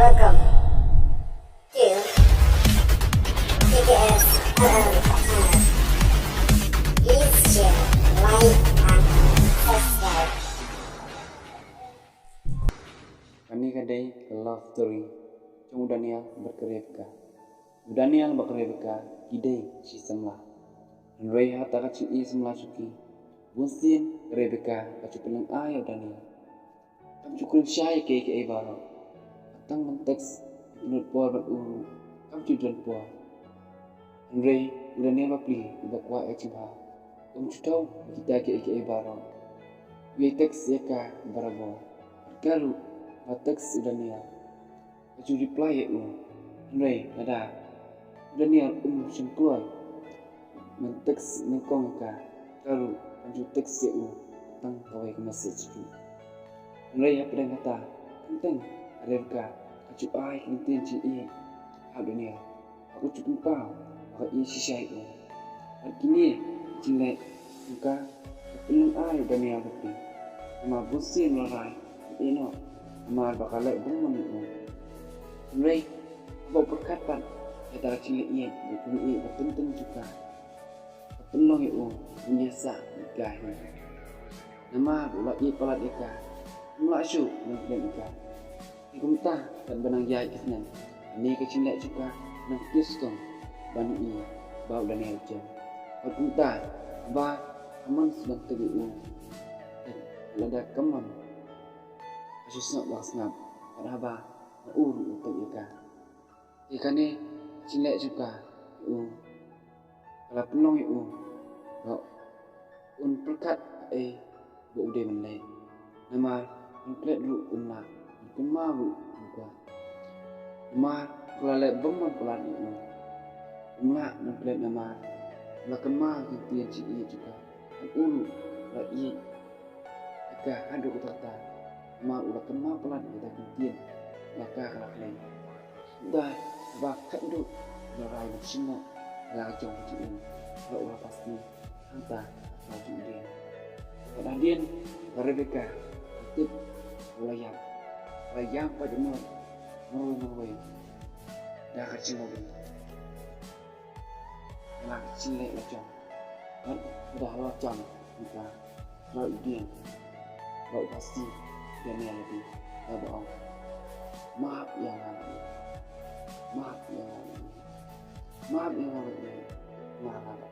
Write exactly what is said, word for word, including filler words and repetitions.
Welcome to T K S L M channel. Please share, like, and subscribe. Kane ka dei ka love story jong u Daniel bad ka Rebecca. U Daniel bad ka Rebecca ki dei shi samla. Hynrei ha kata ka jingïeit samla jong ki, bun sien ka Rebecca ka ju pynlong ai ïa u Daniel. Kam ju kren shai ïa kiei kiei baroh. Tang ban text, ban pynlut por bad u ruh kam ju don por. Hynrei u Daniel bapli uba kwah ïa ka jingbha, um ju thew ïa kita kiei kiei baroh. U ïai text ïa ka barabor. Bad ka ruh ba text u Daniel, ka ju reply ïa u. Hynrei lada u Daniel um shym kloi ban text nyngkong ïa ka, ka ruh kan ju text ïa u tang kawei ka message ruh. Hynrei hapdeng kata, teng teng ka Rebecca ka ju ai ka kyntien jingïeit ha u Daniel. Ka ju pynpaw ba ka ïeit shisha ïa u. Bad kine ki jingleh jong ka, ka pynlong ai u Daniel bapli. Namar bun sien u la rai ban ïeh noh namar ba ka leh bymman ïa u. Hynrei haba u pyrkhat pat ïa kata ka jingleh ïeit, ïa ka jingïeit ba teng teng jong ka, ka pynlong ïa u ban ïasah bad ka hi. Namar u la ïeit palat ïa ka, um lah shuh ban klet ïa ka. Te kumta, katba nang ïaid ki snem, kane ka jingleh jong ka ka nang kiew stom ban ïohi ba u Daniel u jem. Bad kumta, haba ka mon shu ban tip ïa u, te lada ka mon, ka shu sngap ba ka sngap. Bad haba ma u ruh u tip ïa ka, te kane ka jingleh jong ka ïa u ka la pynlong ïa u ba un pyrkhat kaei ba u dei ban leh. Namar ban klet ruh um lah, ban kynmaw ruh um kwah. Namar ka la leh bymman palat ïa u. Um lah ban klet namar u la kynmaw ïa ka kyntien jingïeit jong ka. Bad u ruh u la ïeit ïa ka haduh katta katta. Namar u la kynmaw palat ïa ka kyntien ba ka, ka la kren. Dei ba khatduh u la rai ban shim noh ïa la ka jong ka jingim, ba u la phah sniew hangta ha ka jingim. Bad hadien ba Rebecca ka tip, u la ïap, u la ïam pat jingmut marwei marwei da ka jingmut. Ïa la ka jingleh la jong. Bad u da la jong hangta. Ba u dien, ba u phah sniew ïa u Daniel, ba u ong, map ïa nga, map ïa nga, map ïa nga, nga la ba